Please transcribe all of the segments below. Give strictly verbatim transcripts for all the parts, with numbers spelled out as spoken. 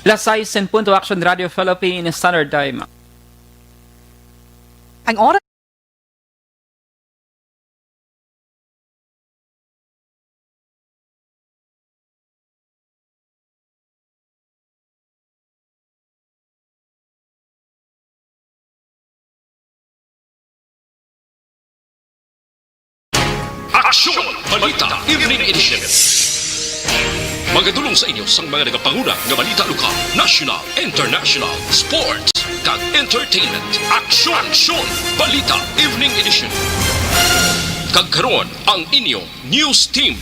Las sais en punto, Action Radio Philippine Standard Time. Ang oras. Aksyon! Balita Evening Edition. Magadulong sa inyo sang mga nagapanguna nga balita lokal, national, international, sports, kag entertainment. Aksyon! Aksyon! Balita Evening Edition. Kag karon, ang inyo news team.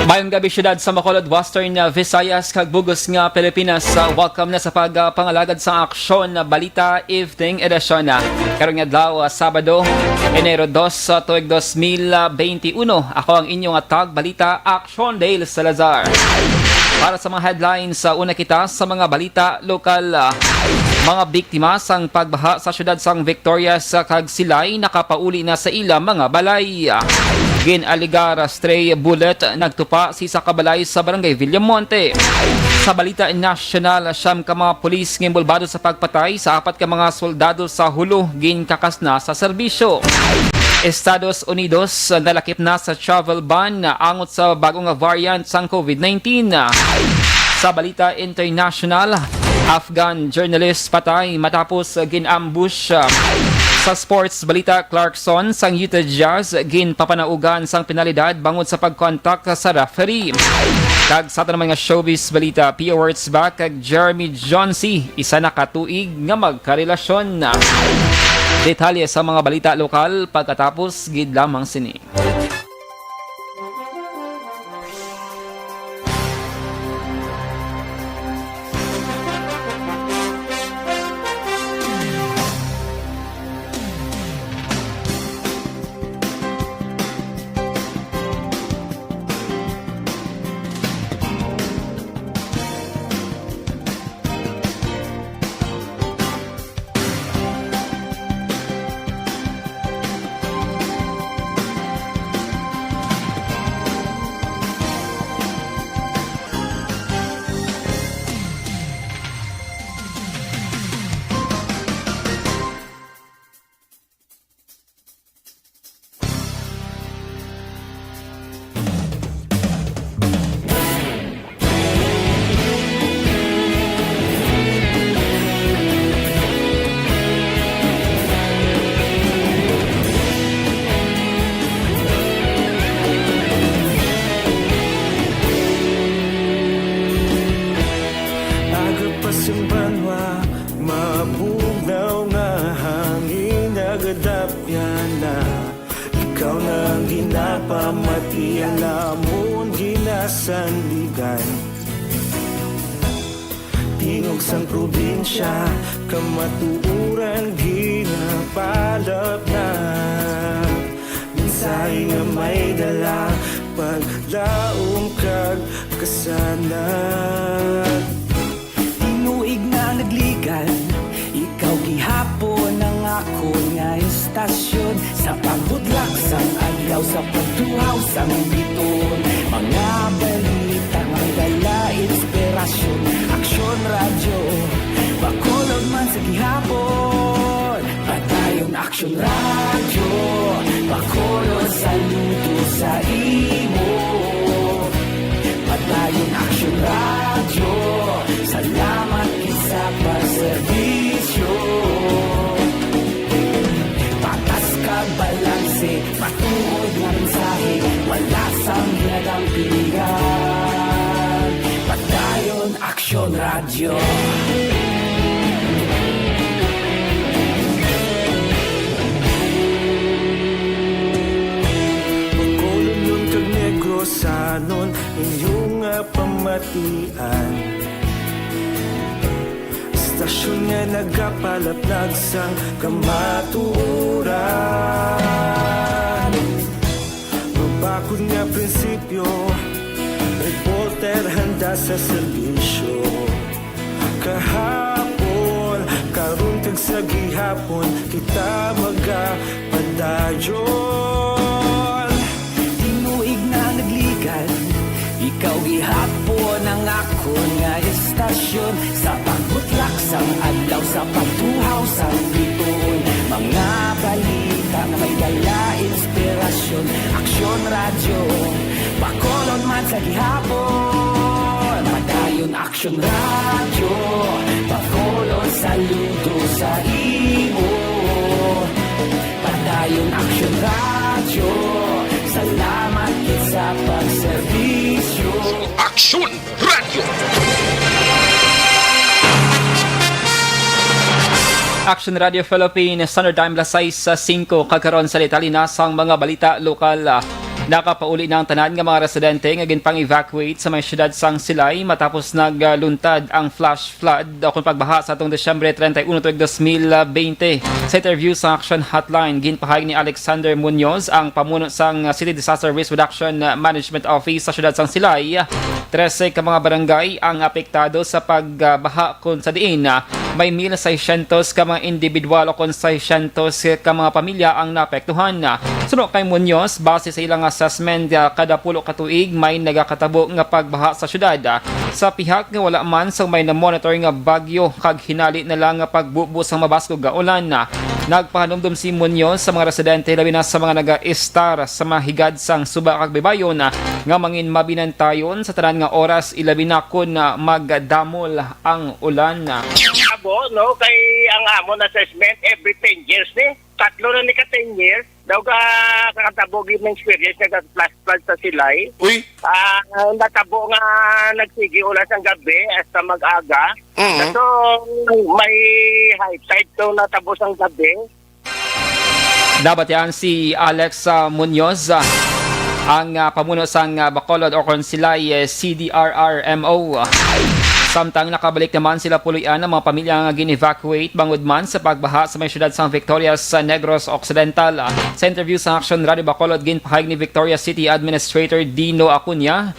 Mayong gabi, siyudad sa Bacolod, Western, uh, Visayas, kag bug-os nga Pilipinas. Uh, welcome na sa pagpangalagad sa Aksyon Balita Evening Edition. Uh, karong adlaw, uh, Sabado, Enero dos, uh, tuig dos mil benti uno. Ako ang inyong tagbalita, Aksyon Dale Salazar. Para sa mga headlines, uh, una kita sa mga balita lokal. Uh, mga biktima sang pagbaha sa siyudad sang Victorias, uh, kag Silay nakapauli na sa ila mga balay. Gin-alegar stray bullet nagtupa sa isa ka balay sa Barangay Villamonte. Sa balita nasyonal, siyam ka mga pulis nga inbolbado sa pagpatay sa apat ka mga soldado sa Jolo ginkakasna sa serbisyo. Estados Unidos nalakip na sa travel ban angot sa bag-o nga variant sang covid nineteen. Sa balita international, Afghan journalist patay matapos gin-ambush. Sa sports balita, Clarkson sang Utah Jazz ginpapanaugan sang penalidad bangod sa pagkontak sa referee. Kag sa aton naman nga showbiz balita, Pia Wurtzbach kag Jeremy Jonesy, isa na ka tuig nga magkarelasyon. Detalye sa mga balita lokal pagkatapos gid lamang sini. Aga pa sing banwa, mabugnaw nga hangin nagadapyan na. Ikaw na ang ginapamati, ang amon ginasandigan. Tingog sang probinsya, kamatuoran ginapalapnag. Mensahe nga may dala, paglaom kag kasanag. Tinuig na nagligan, ikaw gihapon ang akon nga istasyon. Sa pagbudlak sang adlaw, sa pagtuhaw sang biton, mga balita nga dala inspirasyon. Aksyon Radyo, Bacolod man sa gihapon. Padayon Aksyon Radyo, Bacolod, saludo sa imo. Padayon Aksyon Radyo, salamat gid sa pagserbisyo. Patas kag balanse, matuod nga mensahe, wala sang ginadampigan. Padayon Aksyon Radyo. Bacolodnon kag Negrosanon, inyo nga pamatian. Istasyon nga nagapalapnag sang kamatuoran. Mabakod nga prinsipyo, reporter handa sa serbisyo. Kahapon kag Sa gihapon kita magapadayon. Tinuig na nagligad, ikaw gihapon ang akon nga estasyon. Sa pagbutlak sang adlaw, sa pagtuhaw sang bituon, mga balita nga may dala inspirasyon. Aksyon Radyo, Bacolod man sa gihapon. Padayon Aksyon Radyo, Bacolod, saludo sa imo. Padayon Aksyon Radyo, salamat gid sa pagserbisyo. Aksyon Radyo. Action Radio Philippines, Standard Time, alas sais sa singko, kag karon sa detalye na sang mga balita lokal. Ah, nakapauli na ang tanan nga mga residente nga ginpang-evacuate sa may siyudad sang Silay matapos nagluntad ang flash flood o kung pagbaha sa atong Disyembre treinta y uno tuig dos mil bente. Sa interview sa Action Hotline, ginpahayag ni Alexander Munoz, ang pamuno sang City Disaster Risk Reduction Management Office sa siyudad sang Silay, trese ka mga barangay ang apektado sa pagbaha, kung sa diin may mil seiscientos ka mga individual o kon seiscientos ka mga pamilya ang naapektuhan. Suno kay Munoz, base sa ilang assessment, ah, kada pulo ka tuig may nagakatabo nga pagbaha sa syudad. Ah, sa pihak nga wala man sang may na-monitor nga bagyo kag hinali na lang nga pagbubo sang mabaskog nga ulan, ah, nagpahanumdom si Munoz sa mga residente, labi na sa mga nagaistar sa mga higad sang suba kag baybayon, ah, nga mangin mabinantayon sa tanan nga oras, ilabi na kon, ah, magdamol ang ulan. Abo, no, kay ang amon assessment every ten years ni. Tatlo na ni ka ten years. Daw ka kakatabo gid ng experience nga flash flood sa Silay. Uy. Ah, natabo nga nagsigi ulan sang gabi hasta mag-aga. Mm. So, may high tide to natabo sang gabi. Nabatian si Alex, ah, Munoz, ah, ang, ah, pamuno sang, ah, Bacolod o kon Silay, eh, C D R R M O. Samtang nakabalik naman sila puloy-an ang mga pamilya nga gin-evacuate bangod man sa pagbaha sa may siyudad sang Victorias sa Negros Occidental. Sa interview sa Action Radio Bacolod, ginpahayag ni Victorias City Administrator Dino Acuña,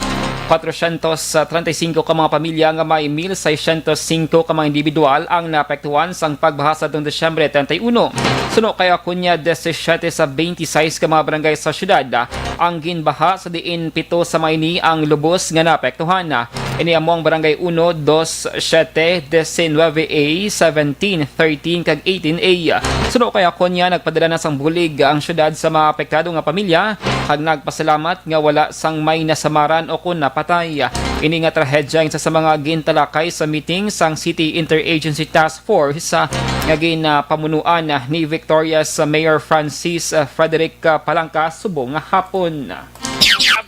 kwatrocientos treinta y cinco ka mga pamilya nga may mil seiscientos singko ka mga individual ang naapektuhan sang pagbaha sa atong Disyembre treinta y uno. Suno kay Acuña, disisiete sa beintiseis ka mga barangay sa siyudad ang ginbaha, sa diin pito sa mga ini ang lubos nga naapektuhan. Ini amo ang Barangay Uno, Dos, Siete, Diecinueve A, Seventeen, Thirteen, kag Eighteen A. Suno kay Acuña, nagpadala na sang bulig ang siyudad sa mga apektado nga pamilya, kag nagpasalamat nga wala sang may nasamaran o kon napatay. Ini nga trahedya isa sa mga gintalakay sa meeting sang City Interagency Task Force, ah, nga ginapamunuan, ah, ni Victorias, ah, Mayor Francis, ah, Frederick, ah, Palanca subong nga hapon.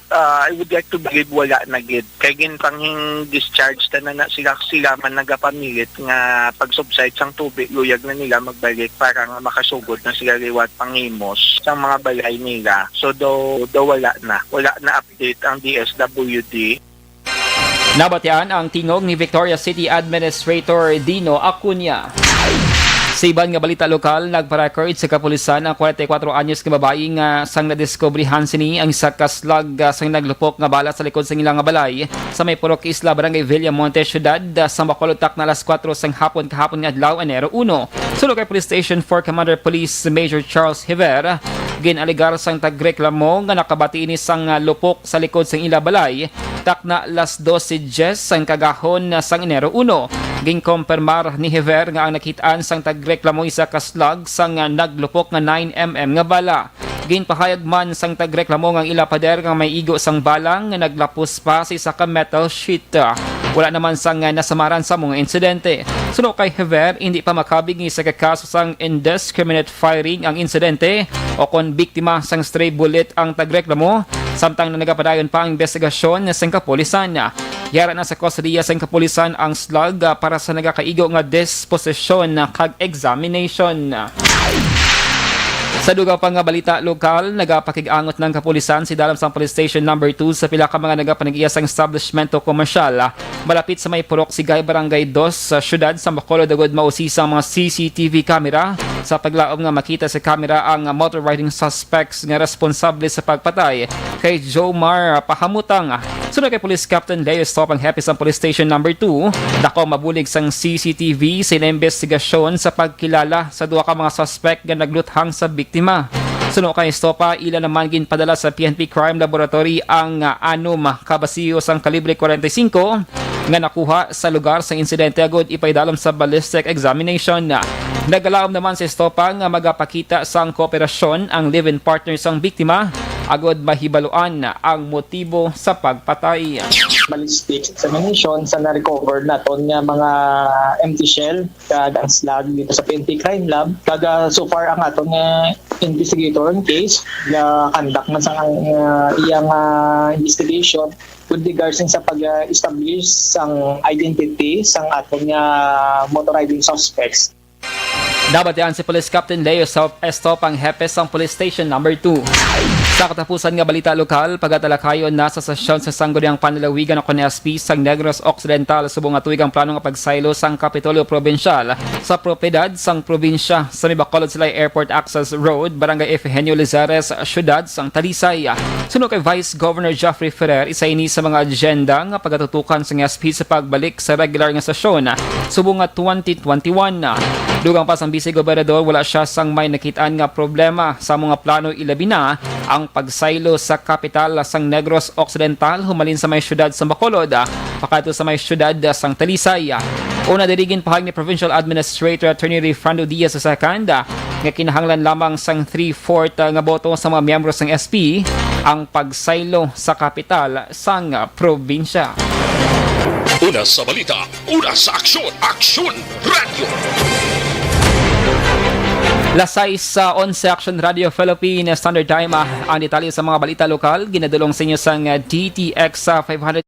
Ah, I would like to believe wala na gid. Kay ginpanghing discharge tanan na sila, sila man nagapamilit nga pag-subside sang tubig, luyag na nila magbalik para nga makasugod na sila liwat panghimos sang mga balay nila. So, daw, daw wala na. Wala na update ang D S W D. Nabatian ang tingog ni Victoria City Administrator Dino Acuña. Sa iban nga balita lokal, nagpa-record sa kapulisan ang kwarenta y kuwatro anyos nga babayi nga sang nadiskubrihan sini ang isa ka slug, ah, sang naglupok nga bala sa likod sang ila nga balay sa may Purok Isla, Barangay Villamonte, Siyudad, ah, sang Bacolod, takna alas kuwatro sang hapon kahapon nga adlaw, Enero uno. Suno kay Police Station four Commander Police Major Charles Hever, gin-alegar sang tagreklamo nga nakabati ini sang, ah, lupok sa likod sang ila balay takna alas dose dies sang kagahon sang Enero uno. Ginkompermar ni Hever nga ang nakit-an sang tagreklamo isa ka slug sang, ah, naglupok nga nine M M nga bala. Ginpahayag man sang tagreklamo nga ang ila pader nga may igo sang bala nga naglapos pa sa isa ka metal sheet. Wala naman sang, ah, nasamaran sa mga insidente. Suno kay Hever, hindi pa makabig nga isa ka kaso sang indiscriminate firing ang insidente o kon biktima sang stray bullet ang tagreklamo, samtang na nagapadayon pa ang investigasyon sang kapulisan. Yara na sa kustodiya sang kapulisan ang slug, ah, para sa nagakaigo nga disposisyon, ah, kag examination. Sa dugang pa nga balita lokal, nagapakig-angot ng kapulisan sa ilalam sang Police Station Number Two sa pila ka mga nagapanag-iya sang establishmento komersyal, ah, malapit sa may Purok Sigay, Barangay Dos, sa siyudad sa Bacolod, agud mausisa ang mga C C T V camera sa paglaom nga makita sa kamera ang motor riding suspects nga responsable sa pagpatay kay Jomar Pahamutang. Suno kay Police Captain Leo Stop, ang hepe sang Police Station Number two, dako mabulig sang C C T V sa ilang investigasyon sa pagkilala sa duha ka mga suspect nga nagluthang sa biktima. Suno kay Estopa, ila naman ginpadala sa P N P Crime Laboratory ang, ah, anom ka basiyo sang kalibre forty-five nga nakuha sa lugar sa insidente agud ipaidalom sa ballistic examination. Nagalaom naman si Estopa nga magapakita sang kooperasyon ang live-in partner sang biktima agud mahibaluan ang motibo sa pagpatay. Ballistic examination sa na-recover naton nga mga empty shell kag ang slug dito sa P N P Crime Lab. Kag, ah, so far ang aton nga investigator on case, ga-conduct man sa, ah, iyang, ah, investigation with regards sa pag-establish sang identity sang aton nga motor riding suspects. Nabatian si Police Captain Leo Sop-, Estop, ang hepe sang Police Station Number two. Sa katapusan nga balita lokal, pagatalakayon na sa sesyon sa Sangguniang Panlalawigan o kon S P sang Negros Occidental subong nga tuig ang plano nga pagsaylo sang Kapitolyo Probinsyal sa propiedad sang probinsya sa may Bacolod Silay Airport Access Road, Barangay Efgenio Lizares, Siyudad sang Talisay. Suno kay Vice Governor Jeffrey Ferrer, isa ini sa mga agenda nga pagatutukan sang S P sa pagbalik sa regular nga sesyon subong nga twenty twenty-one. Dugang pa sang Vice Gobernador, wala siya sang may nakit-an nga problema sa mga plano, ilabi na ang pagsaylo sa kapital sang Negros Occidental humalin sa may siyudad sa Bacolod pakadto sa may siyudad sang Talisay. Una diri, ginpahayag ni Provincial Administrator Attorney Rayfrando Diaz the second nga kinahanglan lamang sang three-fourth nga boto sa mga miyembro sang S P ang pagsaylo sa kapital sang probinsya. Una sa balita, una sa aksyon, Aksyon Radio. Las sais sa onse, Aksyon Radio Philippine Standard Time. Ah, ang detalye sa mga balita lokal ginadulong sa inyo sang, ah, D T X, ah, five hundred.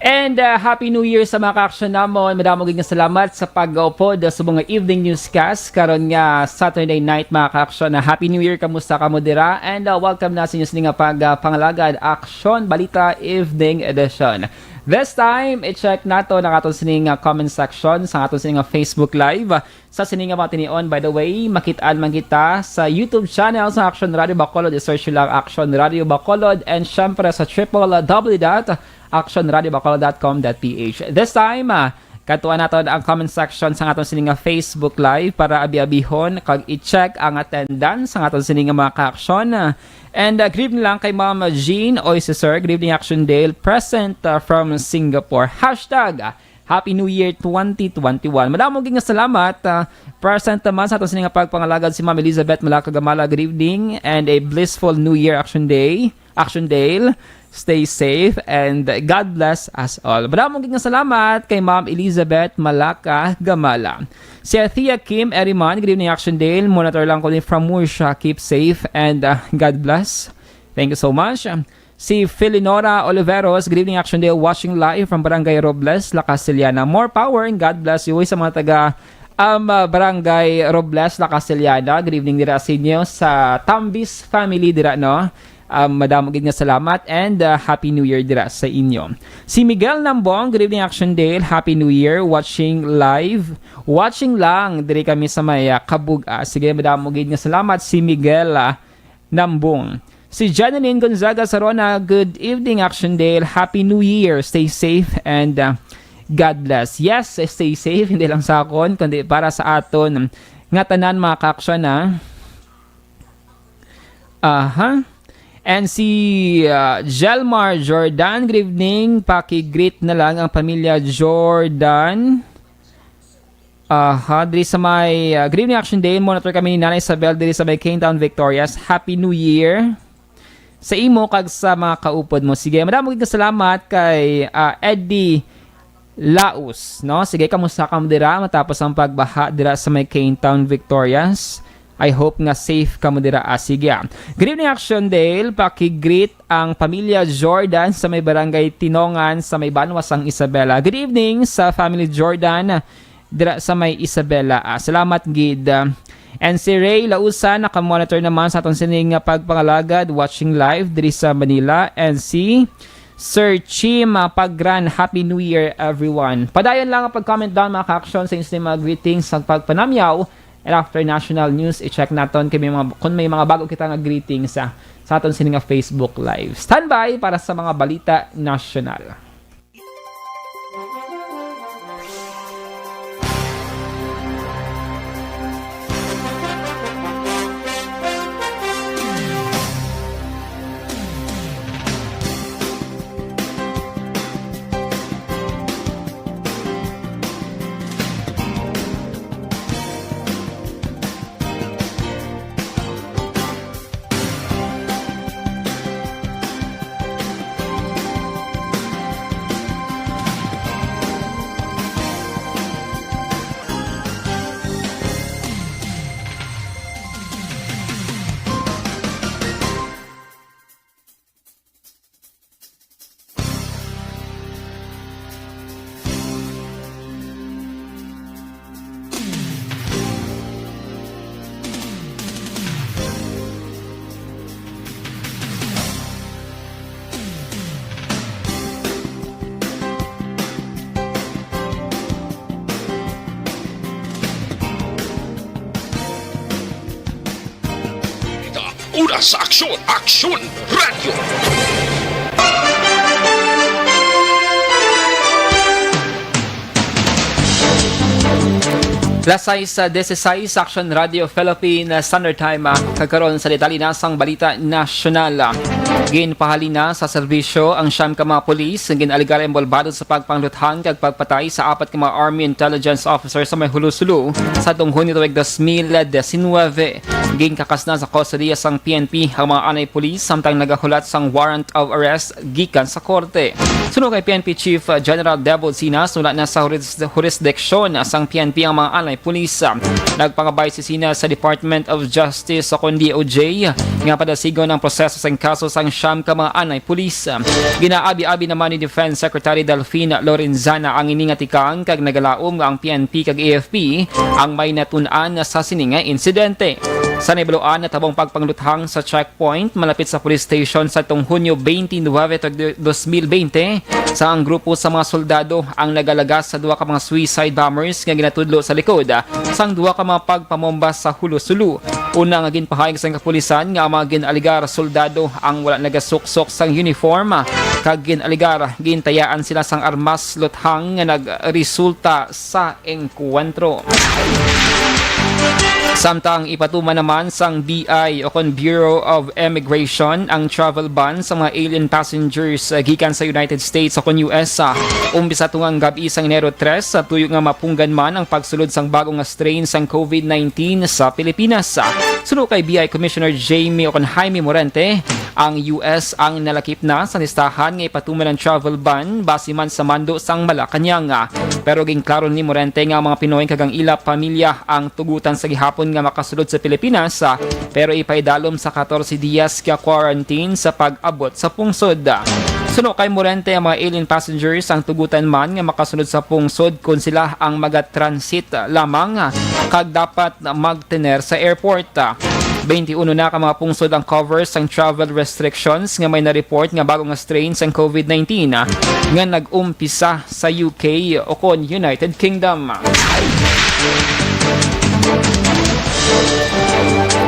And, uh, Happy New Year sa mga ka-aksyon namon. Madamo gid nga salamat sa pag-upod sa mga evening newscast karon nga Saturday night, mga ka-aksyon. Uh, Happy New Year, kamusta kamo dira? And, uh, welcome na sa inyo sini nga pag, uh, pangalagad, Aksyon Balita Evening Edition. This time, i-check nato ang aton sini nga comment section sa aton sini nga Facebook Live. Sa sini nga mga tinion, by the way, makit-an man kita sa YouTube channel sa Aksyon Radio Bacolod. I-search lang Aksyon Radio Bacolod, and syempre sa triple W dot aksyon radio bacolod dot com dot P H. This time, ah, kadtuan naton ang comment section sa aton sini nga Facebook Live para abi-abihon kag i-check ang attendance sa aton sini nga mga ka-aksyon. And, ah, good evening lang kay Ma'am Jean Oy, si Sir. Good evening, Action Dale. Present, ah, from Singapore. Hashtag, ah, Happy New Year twenty twenty-one. Madamo gid nga salamat. Ah, present naman sa aton sini nga pagpangalagad si Ma'am Elizabeth Malaka Gamala. Good evening and a blissful New Year, Action Day. Action Dale. Stay safe and God bless us all. Madamo gid nga salamat kay Ma'am Elizabeth Malaka Gamala. Si Athea Kim Eriman, good evening, Action Dale. Monitor lang ko ni from Murcia. Keep safe and, ah, God bless. Thank you so much. Si Felinora Oliveros, good evening, Action Day, watching live from Barangay Robles, La Castellana. More power and God bless you. Uy, sa mga taga, um, uh, Barangay Robles, La Castellana, good evening dira sa inyo, sa Tambis family dira, no? Um, madamo gid nga salamat and, uh, Happy New Year dira sa inyo. Si Miguel Nambong, good evening, Action Day, Happy New Year, watching live. Watching lang, diri kami sa may, uh, Kabug-a. Sige, madamo gid nga salamat si Miguel, uh, Nambong. Si Janelyn Gonzaga Sarona, good evening, Action Dale. Happy New Year. Stay safe and, uh, God bless. Yes, stay safe. Hindi lang sa akon, kundi para sa aton nga tanan, mga ka-action, ha? Aha. And si, ah, Jelmar Jordan, good evening. Paki-greet na lang ang pamilya Jordan. Aha, diri sa may, ah, good evening, Action Day. Monitor kami ni Nanay Isabel diri sa may Kane Town, Victorias. Happy New Year sa imo kag sa mga kaupod mo. Sige, madamo gid nga salamat kay, ah, Eddie Laos, no? Sige, kamusta ka mo dira matapos ang pagbaha dira sa may Kane Town, Victorias? I hope nga safe ka mo dira. Ah, sige, ah. Good evening, Action Dale. Paki-greet ang pamilya Jordan sa may barangay Tinongan sa may banwa sang Isabela. Good evening sa family Jordan dira sa may Isabela. Ah, salamat gid. Ah, and si Ray Lausa naka-monitor naman sa aton sining nga pagpangalagad, watching live diri sa Manila. And si Sir Chim, ah, Pagran, Happy New Year, everyone. Padayon lang ang pag-comment down, mga ka-action, sa inyong mga greetings sa pagpanamyaw. And after national news, i-check naton kung may mga, kung may mga bago kita nga greetings sa, sa aton sini nga Facebook Live. Standby para sa mga balita nasyonal. Una sa aksyon, Aksyon Radio. Las sais dieciséis, Action Radio Philippine Standard Time, ah, kag karon sa detalye na sang balita nasyonal. Ginpahalin na sa serbisyo ang siyam ka mga pulis nga gin-alegar inbolbado sa pagpangluthang kag pagpatay sa apat ka mga Army Intelligence Officer sa may Hulo-Sulu sa atong Hunyo tuig dos mil diecinuebe. Ginkakas na sa kustodiya sang P N P ang mga anay pulis samtang nagahulat sang warrant of arrest gikan sa korte. Suno kay P N P Chief General Debo Sinas, wala na sa huris-, hurisdiksyon sang P N P ang mga anay pulis. Nagpangabay si Sinas sa Department of Justice o kon D O J nga padasigon ang proseso sang kaso sang siyam ka mga anay pulis. Ginaabi-abi naman ni Defense Secretary Delfin Lorenzana ang ini nga tikang kag nagalaom nga ang P N P kag A F P ang may natun-an sa sini nga insidente. Sa nahibaluan, natabong pagpangluthang sa checkpoint malapit sa police station sa tong Hunyo twenty-nine to dos mil twenty, sa ang grupo sa mga soldado ang nagalagas sa duha ka mga suicide bombers nga ginatudlo sa likod sang duha ka mga pagpamomba sa Hulo-Sulu. Una nga ginpahayag sang kapulisan nga ang mga gin-alegar soldado ang wala nagasuksok sang uniform kag gin-alegar gintayaan sila sang armas luthang nga nagresulta sa engkwentro. Samtang ipatuman naman sang B I o kon Bureau of Immigration ang travel ban sa mga alien passengers, uh, gikan sa United States o kon U S, uh, umpisa tungang gab-i sang Enero tres, sa tuyo nga mapunggan man ang pagsulod sang bago nga strain sang COVID nineteen sa Pilipinas. Suno kay B I Commissioner Jamie o kon Jaime Morente, ang U S ang nalakip na sa listahan nga ipatuman ang travel ban base man sa mando sang Malacañang. Pero ginklaro ni Morente nga ang mga Pinoy kag ang ila pamilya ang tugutan sa gihapon nga makasulod sa Pilipinas, pero ipaidalom sa katorse dias ka quarantine sa pag-abot sa pungsod. Suno kay Morente, ang mga alien passengers ang tugutan man nga makasulod sa pungsod kon sila ang maga-transit lamang kag dapat magtener sa airport. Twenty-uno na ka mga pungsod ang cover sang travel restrictions nga may na-report nga bago nga strain sang COVID nineteen nga nag-umpisa sa U K o kon United Kingdom.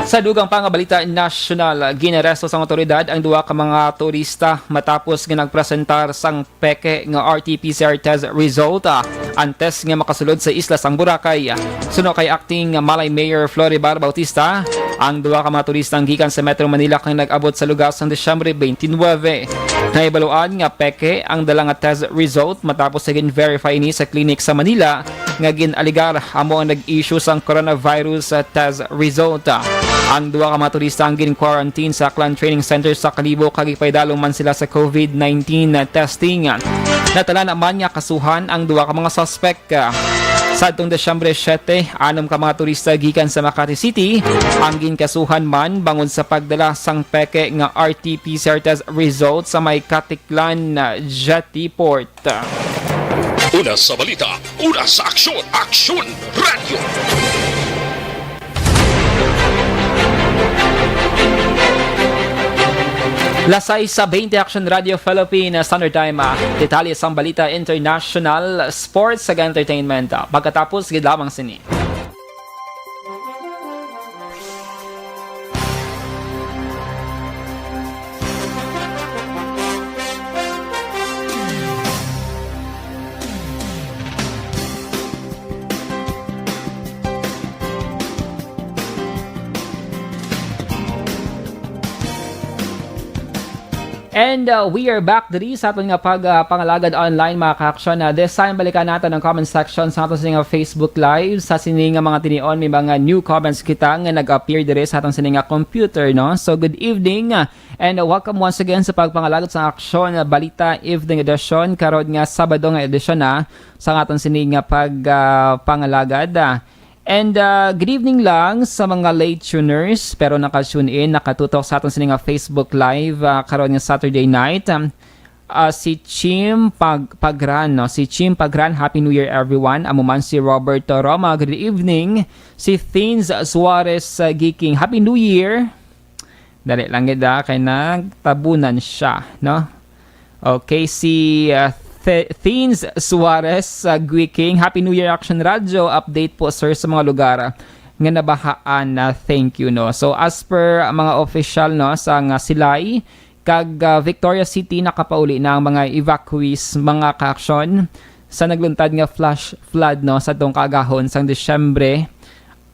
Sa dugang pa nga balita nasyonal, ginaresto sang awtoridad ang duha ka mga turista matapos nga nagpresentar sang peke nga R T P C R test result, ah, antes nga makasulod sa isla sang Boracay. Suno kay Acting Malay Mayor Floribar Bautista, Ang duha ka mga turista ang gikan sa Metro Manila kag nag-abot sa lugar sang Disyembre twenty-nine. Nahibaluan nga peke ang dala nga test result matapos sa gin-verify ini sa clinic sa Manila nga gin-alegar amo ang nag-issue sang coronavirus, ah, test result. Ang duha ka mga turista ang gin-quarantine sa Aklan Training Center sa Kalibo kag ipaidalom man sila sa COVID nineteen testing. Natala naman nga kasuhan ang duha ka mga suspect. Sa atong Disyembre siete, anom ka mga turista gikan sa Makati City ang ginkasuhan man bangod sa pagdala sang peke nga R T P C R test result sa may Caticlan Jetty Port. Una sa balita, una sa aksyon, Aksyon Radio. Las sais sa veinte, Action Radio Philippine Standard Time. Ah, detalye sang balita international, sports, kag entertainment. Ah, pagkatapos gid lamang sini. And, uh, we are back diri sa aton nga pag, uh, pangalagad online, mga ka-aksyon. Uh, this time, balikan naton ang comment section sa aton sini nga Facebook Live. Sa sini nga mga tinion, may mga new comments kita nga nag-appear diri sa aton sini nga computer, no? So, good evening, uh, and, uh, welcome once again sa pagpangalagad sa Aksyon, uh, Balita Evening Edition, karon nga Sabado nga edisyon na sa aton sini nga pag, uh, pangalagad. Uh, And, ah, good evening lang sa mga late tuners, pero naka-tune in, nakatutok sa aton sini nga Facebook Live, ah, karon nga Saturday night. Um, ah, si Chim Pag-, Pagran, no? Si Chim Pagran, "Happy New Year, everyone." Amo man si Roberto Roma, "Good evening." Si Thins Suarez, ah, Giking, "Happy New Year." Dali lang gid, ah, kay nagtabunan siya, no? Okay, si, ah, Th-, Thins Suarez, ah, Guiking, "Happy New Year, Action Radio. Update po, sir, sa mga lugar nga nabahaan na. Thank you," no? So, as per ang mga official, no, sa nga Silay kag, ah, Victoria City, nakapauli na ang mga evacuees, mga ka-aksyon, sa nagluntad nga flash flood, no, sa atong kaagahon sang Disyembre,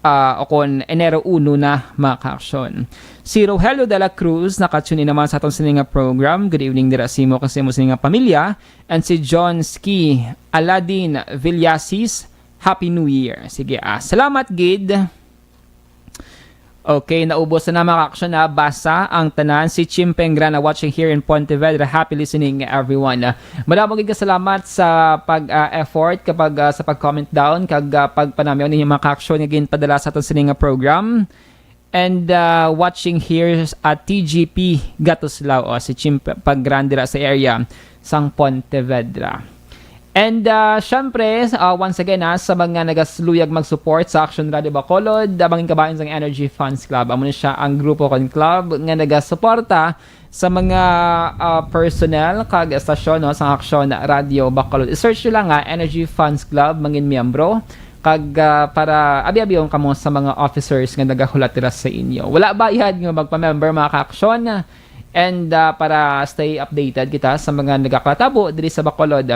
ah, o kon Enero uno na, mga ka-aksyon. Si Rogelio de la Cruz, naka-tune in naman sa aton sini nga program. "Good evening dira sa imo kag sa imo sini nga pamilya." And si John Ski Aladin Villasis, "Happy New Year." Sige, ah, salamat gid. Okay, naubos na, mga ka-aksyon, na basa ang tanan. Si Chimpeng Grana watching here in Pontevedra. Happy listening, everyone. Ah, madamo gid ka salamat sa pag, ah, effort kapag, ah, sa pag-comment down kag, ah, pagpanamyaw ninyo, mga ka-aksyon, nga ginpadala sa aton sini nga program. And, ah, watching here at T G P Gatuslao, oh, si Chimpeng Grana dira sa area sang Pontevedra. And, ah, syempre, ah, once again, ah, sa mga nagasluyag mag-support sa Action Radio Bacolod, ah, mangin kabahin sang Energy Fans Club. Amo ni siya ang grupo kon club nga nagasuporta sa mga, ah, personnel kag estasyon, no, sa Action Radio Bacolod. I-search nyo lang, ah, Energy Fans Club, mangin miyembro. Kag, ah, para abi-abihon kamo sa mga officers nga nagahulat dira sa inyo. Wala bayad nga magpa-member, mga ka-aksyon. And, ah, para stay updated kita sa mga nagakatabo diri sa Bacolod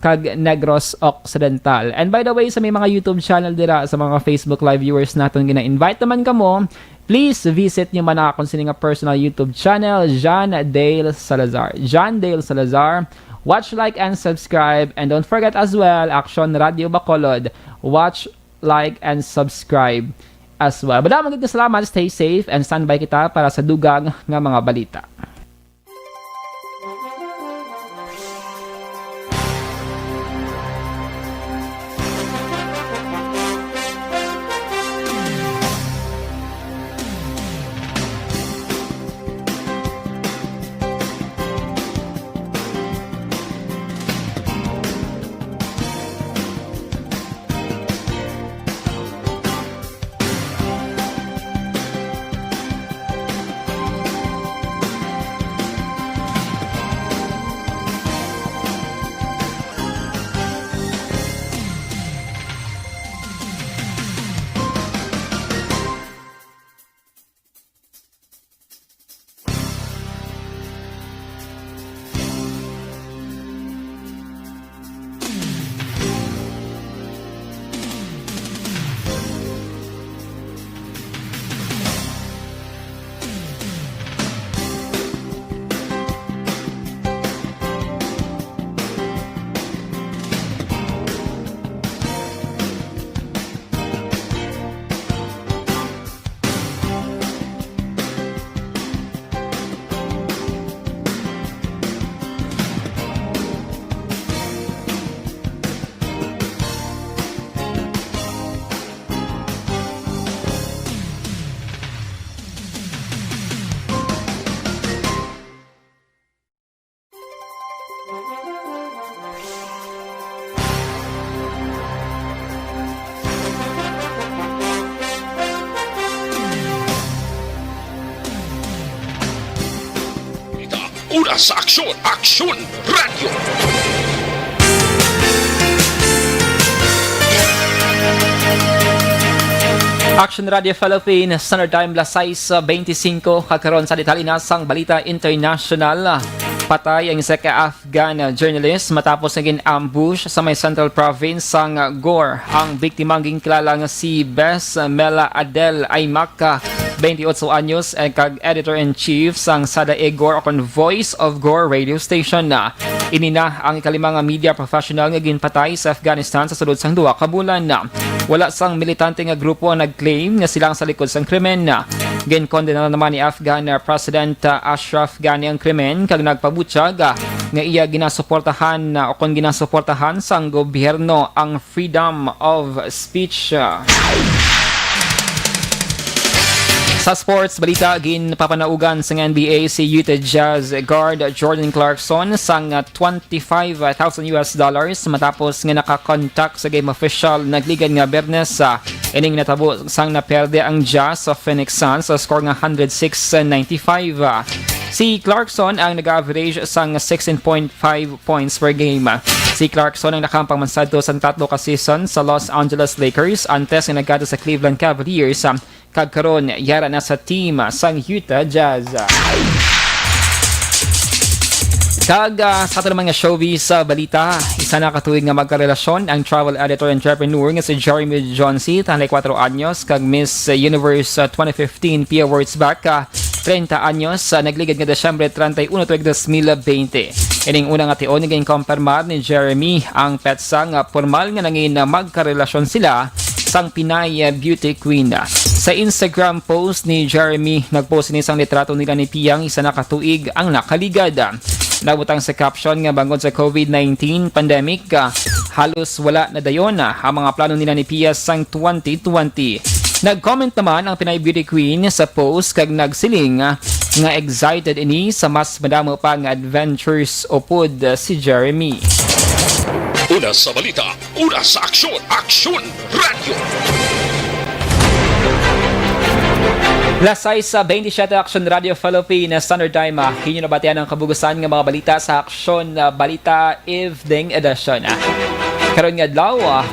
kag Negros Occidental. And by the way, sa may mga YouTube channel dira, sa mga Facebook Live viewers naton, gina-invite naman kamo, please visit nyo man ang akon sini nga personal YouTube channel, John Dale Salazar. John Dale Salazar. Watch, like, and subscribe. And don't forget as well, Action Radio Bacolod. Watch, like, and subscribe as well. Madamo gid nga salamat. Stay safe and standby kita para sa dugang nga mga balita. Una sa aksyon, Aksyon Radio. Action Radio Philippines, Standard Time, las sais beintisinko. Kag karon sa detalye na sang balita international. Patay ang isa ka Afghan journalist matapos nga gin-ambush sa may central province sang Ghor. Ang biktima ang ginkilala nga si Besmela Adel Aimak, bentiocho anyos, eh, kag editor-in-chief sang Sada-e Ghor, o kon Voice of Ghor radio station. Ini na ang ikalima nga media professional nga ginpatay sa Afghanistan sa sulod sang duha ka bulan. Wala sang militante nga grupo ang nag-claim nga sila ang sa likod sang krimen. Ginkondena naman ni Afghan, uh, President, uh, Ashraf Ghani ang krimen kag nagpabutyag, uh, nga iya ginasuportahan, uh, o kon ginasuportahan sang gobyerno ang freedom of speech. Sa sports balita, ginpapanaugan sang N B A si Utah Jazz guard Jordan Clarkson sang, uh, twenty-five thousand U S dollars matapos nga naka-contact sa game official nagligad nga Biyernes. Uh, ining natabo sang naperde ang Jazz sa Phoenix Suns sa score nga hundred six ninety-five. Uh, si Clarkson ang nag-average sang sixteen point five points per game. Si Clarkson ang nakahampang man sadto sang tatlo ka season sa Los Angeles Lakers antes nga nagkadto sa Cleveland Cavaliers, ah, kag karon yara na sa team sang Utah Jazz. Kag, ah, sa aton naman nga showbiz sa balita, isa na ka tuig nga magkarelasyon ang travel editor entrepreneur nga si Jeremy Johnson, treinta y cuatro anyos, kag Miss Universe, ah, twenty fifteen Pia Wurtzbach, ah, treinta anyos, sa nagligad nga Disyembre treinta y uno tuig dos mil veinte. Ining una nga tion, ginkompirmar ni Jeremy ang petsa nga pormal nga nangin magkarelasyon sila sang Pinay beauty queen. Sa Instagram post ni Jeremy, nagpost ini sang litrato nila ni Pia nga isa na ka tuig ang nakaligad. Nagbutang sa caption nga bangod sa covid nineteen pandemic, ah, halos wala na dayon, ah, ang mga plano nila ni Pia sang twenty twenty. Nag-comment naman ang Pinay Beauty Queen sa post kag nagsiling, ah, nga excited ini sa mas madamo pa nga adventures upod, ah, si Jeremy. Una sa balita, una sa aksyon, Aksyon Radio. Las sais, ah, bentisiete, Aksyon Radio Philippines Standard Time, ah. Inyo nabatian ang kabugusan nga mga balita sa Aksyon, ah, Balita Evening Edition, ah. Karon nga adlaw, ah,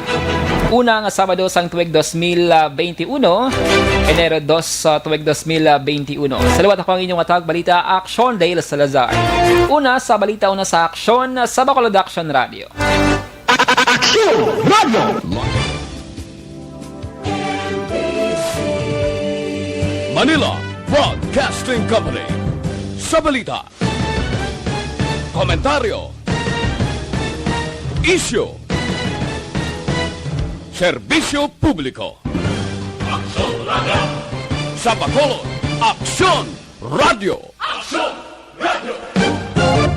una nga Sabado sang tuig dos mil benti uno, Enero dos, ah, tuig dos mil benti uno. Sa liwat, ako ang inyong atag balita, Aksyon Dale Salazar. Una sa balita, una sa aksyon, sa Bacolod Action Radio. Aksyon Radio. Manila Broadcasting Company. Sa balita, komentaryo, isyu, serbisyo publiko. Aksyon Radio. Sa Bacolod, Aksyon Radio. Aksyon Radio.